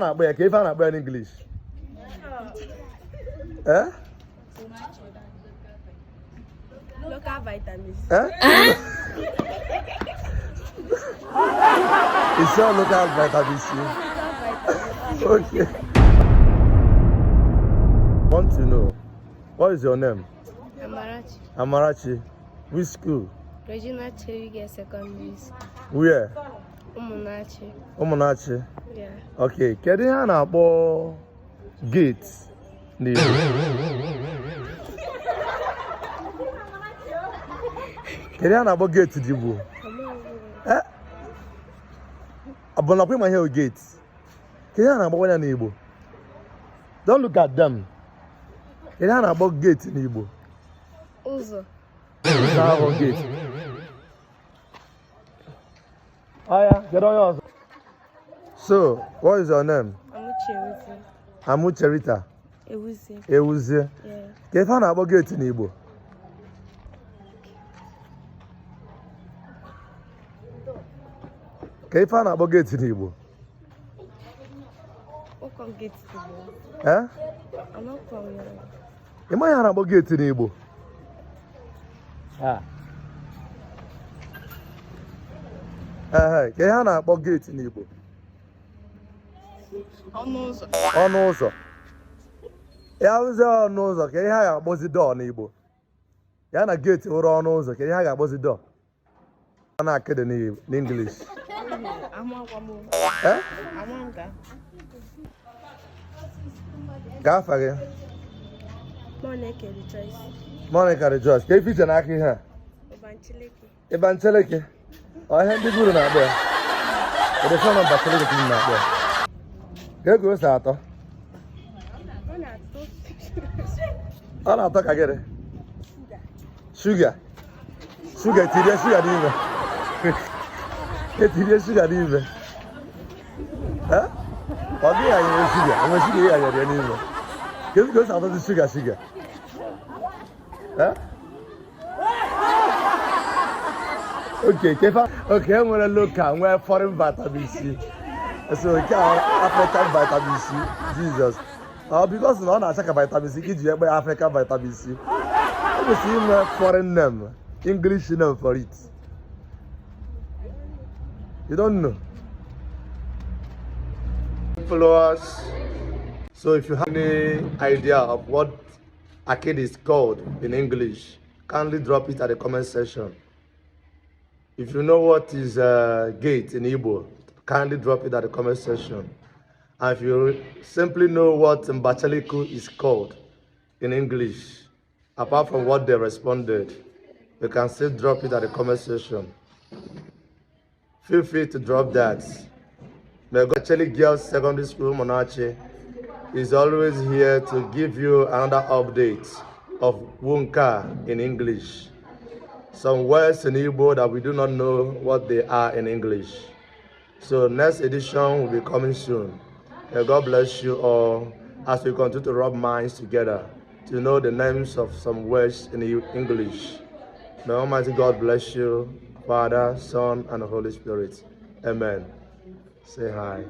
in English? Eh? Local vitamins. Eh? It's all local vitamin C. Okay. Want to know, what is your name? Amarachi. Amarachi. Which school? Regina Caeli Secondary School. Where? Umunachi. Umunachi. Yeah. Okay. Kedu ihe a na-akpọ gate n'Igbo? Kedu ihe a na-akpọ gate n'Igbo? Eh? Abụnakwa ịma ihe gate. Kedu ihe a na-akpọ ya n'Igbo? Don't look at them. Kedu ihe a na-akpọ gate n'Igbo? Ụzọ. Ụzọ ahụ gate. Oh yeah, get on yours. So, what is your name? Amucherita. Ewuzie. Ewuzie. Yeah. Ka ife a na-akpọ gate n'Igbo? Ka ife a na-akpọ gate n'Igbo? Ụkọ gate Igbo. Eh? Anọkọ ya. Ị ma ihe a na-akpọ gate n'Igbo? Ah. Ka ihe a na-akpọ gate n'Igbo? Ọnụ ụzọ. Ọnụ ụzọ. Ya ụzọ ọnụ ụzọ, ka ihe a ga-akpọzi door n'Igbo? Ya na gate wụrụ ọnụ ụzọ, ka ihe a ga-akpọzi door? Ọ na-akịdị n'English. Eh? Gafa gị? Monica Rejoice. Ka ife iche n'aka ihe a? Ịbancheleke. Ọ ihe ndị guru na-akpọ ya? Edesọ nọmba Cheleke ka na-akpọ ya? Ka ego ose atọ? Ọ na-atọ ka gịrị? Shuga. Shuga, etinye shuga n'ime. Etinye shuga n'ime. Ọ dịghị anyere shuga, o nwere shuga ị anyere ya n'ime. Ka ego ose atọ dị shuga. Okay, okay, enwere local, nwere foreign vitamin C. So, nke African vitamin C, Jesus. Because na ọ na-acha ka vitamin C, iji ekpe African vitamin C. Ọ kwesịrị inwe foreign name, English name for it. You don't know? Followers. So, if you have any idea of what arcade is called in English, kindly drop it at the comment section. If you know what is gate in Igbo, kindly drop it at the comment section. And if you simply know what Mbachaliku is called in English, apart from what they responded, you can still drop it at the comment section. Feel free to drop that. Caeli Girls Secondary School Umunachi is always here to give you another update of Wunka in English. Some words in Igbo that we do not know what they are in English. So next edition will be coming soon. May God bless you all as we continue to rub minds together to know the names of some words in English. May Almighty God bless you, Father, Son, and Holy Spirit. Amen. Say hi.